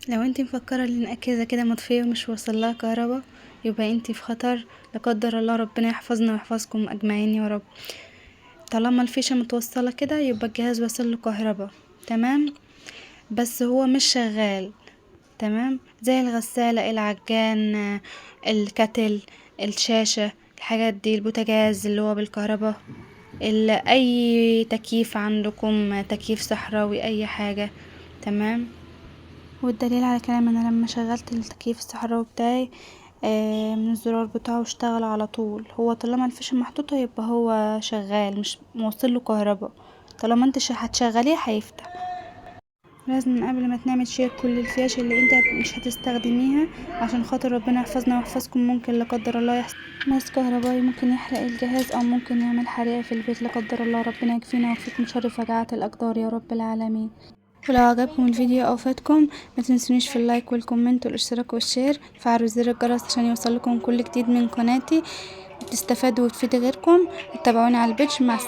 لو انتي مفكرة ان الاجهزة كده مطفية ومش واصلها كهربا يبقى انتي في خطر لا قدر الله، ربنا يحفظنا ويحفظكم اجمعين يا رب. طالما الفيشة متوصلة كده يبقى الجهاز واصل له كهربا، تمام، بس هو مش شغال، تمام، زي الغسالة، العجان، الكتل، الشاشة، الحاجات دي، البوتاجاز اللي هو بالكهرباء، اي تكييف عندكم، تكييف صحراوي، اي حاجة، تمام. والدليل على كلامي انا لما شغلت التكييف الصحراوي بتاعي، من الزرار بتاعه اشتغل على طول. هو طالما الفيشة محطوطة يبقى هو شغال، مش موصل له كهرباء، طالما انت هتشغليه هيفتح. لازم قبل ما تنامي تشيل كل الفيش اللي انت مش هتستخدميها عشان خاطر ربنا يحفظنا ويحفظكم. ممكن لا قدر الله يحصل ماس كهربائي ممكن يحرق الجهاز او ممكن يعمل حريقة في البيت لا قدر الله. ربنا يكفينا ويكفيكم شر فجعات الاقدار يا رب العالمين. ولو عجبكم الفيديو او فاتكم ما تنسونيش في ال like وال comment والاشتراك وال share، فعلوا زر الجرس عشان يوصلكم كل جديد من قناتي، وتستفادوا وتفيدوا غيركم. تابعوني على ال page. مع السلامة.